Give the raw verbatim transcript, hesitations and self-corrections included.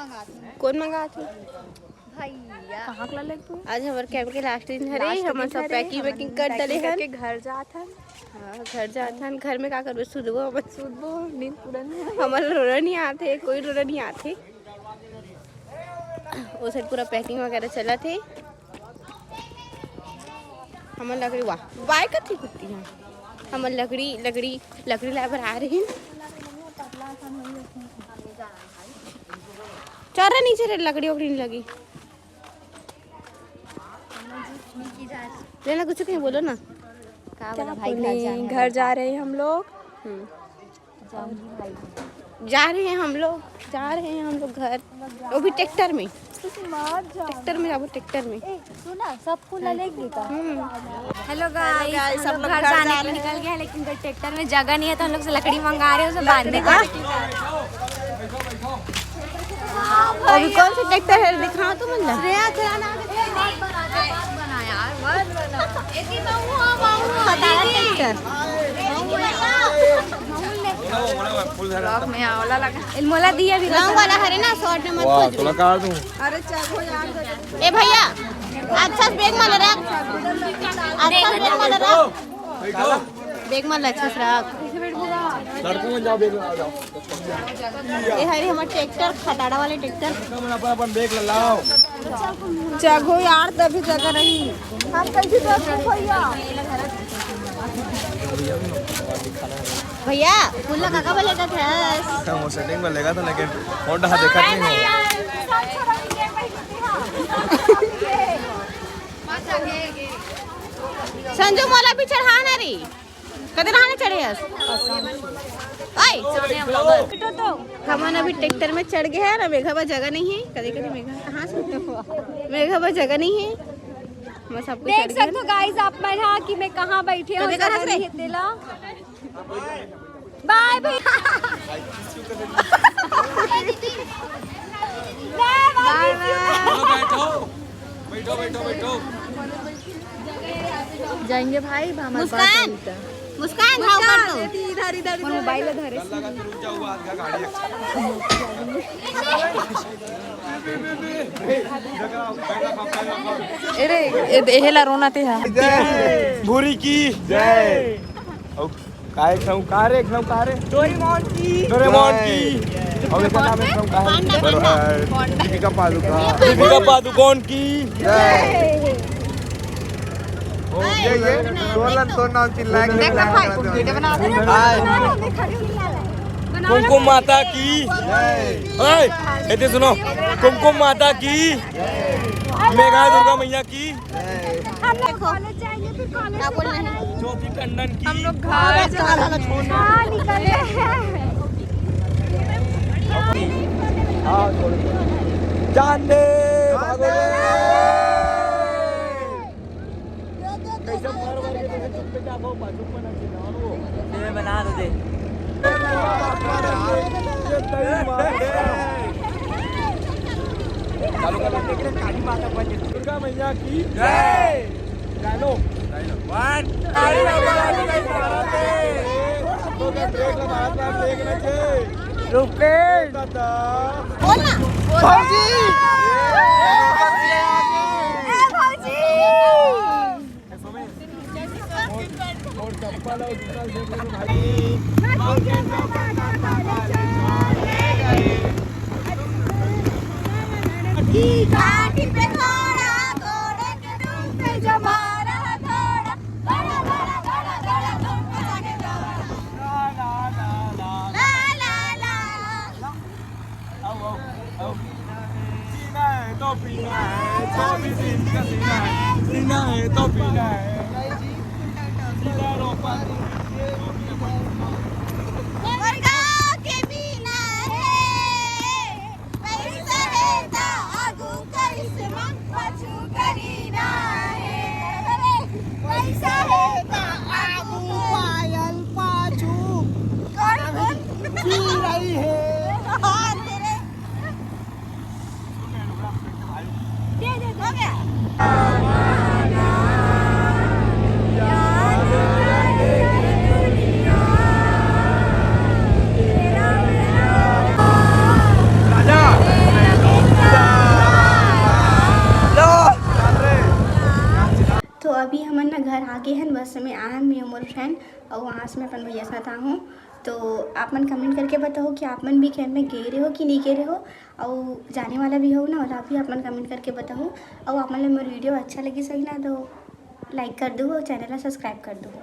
कौन मंगात हे? भैया। कहाँ के लाले तू? आज हमर कैंप के लास्ट दिन हरे, आज के हमन दिन सब हरे, पैकिंग हमन वैकिंग कर पैकिंग डले हन। करके घर जात हन। हाँ, घर जात हन। घर में का करबे? सुतबो हमन। सुतबो, नींद पूरा नहीं। हमर रोना नहीं आते, कोई रोना नहीं आते। ओ साइड पूरा पैकिंग वगैरह चलत हे। हमर लकड़ी वाह, वाह कथी कुत्ती है। हमर लकड़ी, लकड़ी, लकड़ी लाए बर आ रही। चल रे नीचे रे, लकड़ी उकड़ी नहीं लगी। लेना कुछ कहीं बोलो ना। का क्या बोला भाई, घर बोले? जाने घर वाला। जा रहे हैं हम लोग। हम्म। जाऊंगी भाई। जा रहे हैं हम लोग, जा रहे हैं हम लोग घर, वो भी ट्रैक्टर में। तुसी मत जाओ। ट्रैक्टर में जाबो, ट्रैक्टर में। ए, सुना, सब फूल ले लेगी का? हम्म। हेलो गाइस, guys, हम सब लोग लोग घर घर जाने जा के रहे निकल हैं। गए हैं, लेकिन कोई ट्रैक्टर में जगह नहीं है, तो हम लोग से लकड़ी मंगा रहे हैं, उसे बांधने का। अभी कौन सा ट्रैक्टर है, दिखाओ तो मुझे। श्रेया चलाना आगे, मत बना, मत बना यार, मत बना। खटारा ट्रैक्टर। ब्लॉग में आवला लगा। इल मोला दिया भी रंग वाला हरे ना, शॉर्ट में मत वाह, खोजबे। तोला काट दूं। अरे चलो यार। ए भैया, अच्छा से बैग में ले रख। अच्छा से बैग में ले रख। बैठो। बैग में ले, अच्छा से रख। लड़कों में जाओ, बैग में आ जाओ। ये हरे हमर ट्रैक्टर, खटाड़ा वाले ट्रैक्टर। अपन, अपन, अपन बैग ला लाओ। जगह यार, तभी जगह नहीं। हम कैसे जाते भैया? भैया, फूल लगा का बोलेगा था? हम सेटिंग में लेगा था, लेकिन फोन डहा देखा नहीं हो। संजू, मोला भी चढ़ा ना रे। कदे रहा चढ़े हस? ओए, हमन अभी ट्रैक्टर में चढ़ गए हैं ना, मेघा बा जगह नहीं है। कदे कदे मेघा, हाँ, मेघा बा जगह नहीं है। मैं सब कुछ देख सकते हो गाइस, आप मन हा कि मैं कहाँ बैठे हूँ, कदे कहाँ जगह से? नहीं है तेला। बाय भैया। बाय बाय। बैठो, बैठो, बैठो, बैठो। जाएंगे भाई, हमारे पास मुस्कान, अभी तक। मुस्कान, भाव कर दो। इधर, इधर, इधर। मोबाइल धरे। अरे, ए, एहेला रोना ते हा। जय। भूरी की जय। और काय खाऊं, का रे खाऊं, का रे? डोरेमोन की। डोरेमोन की। और इसका नाम है खाऊं, का है? पांडा, पांडा। दीपिका पादुका। दीपिका पादुकोण की। जय। ये, ये, तोलन, तो नाम चिल्ला के देख ना भाई, वीडियो बना दे। हाय। कुमकुम माता की। जय। हाय। ए, सुनो, कुमकुम माता की। मेघा दुर्गा मैया की। हम लोग कॉलेज जाएंगे, फिर कॉलेज से बाहर आएंगे। ज्योति टंडन की। हम लोग घर जा रहे हैं। हाँ, निकल रहे हैं। हाँ, छोड़ दो। जान दे, भागो रे। कैसे मार मार के तुझे चुप पे क्या वो बाजू पर ना चिल्लाओ वो। ये बना दो दे। चालू कर दे। काली माता बन। दुर्गा मैया की जय। डायलॉग। वन। तो क्या ब्रेक लगा, हाथ में ब्रेक ना छे। रुपेश। दादा। बोल ना। भौजी। ए, भौजी। आओ, आओ, आओ। जीना है तो पीना है, चौबीस इंच का सीना है। जीना है तो पीना है। जीना रो पानी। मुर्गा के बिना है, पैसा है तो आगू करिश्मा, पाछू करीना है। पैसा है तो आगू पायल, पाछू कौन, कौन? जी रही है। हाँ, तेरे। दे, दे, दे। हो गया। तो अभी हमन ना घर आ गे हन, बस में आए हन, मैं मोर फ्रेंड, और वहाँ से मैं अपन भैया साथ आ हूँ। तो आप मन कमेंट करके बताओ कि आप मन भी कैंप में गए रहे हो कि नहीं गए रहे हो, और जाने वाला भी हो ना, और आप भी आप मन कमेंट करके बताओ। और आप मन ला मोर वीडियो अच्छा लगी सही ना, तो लाइक कर दो और चैनल ला सब्सक्राइब कर दो।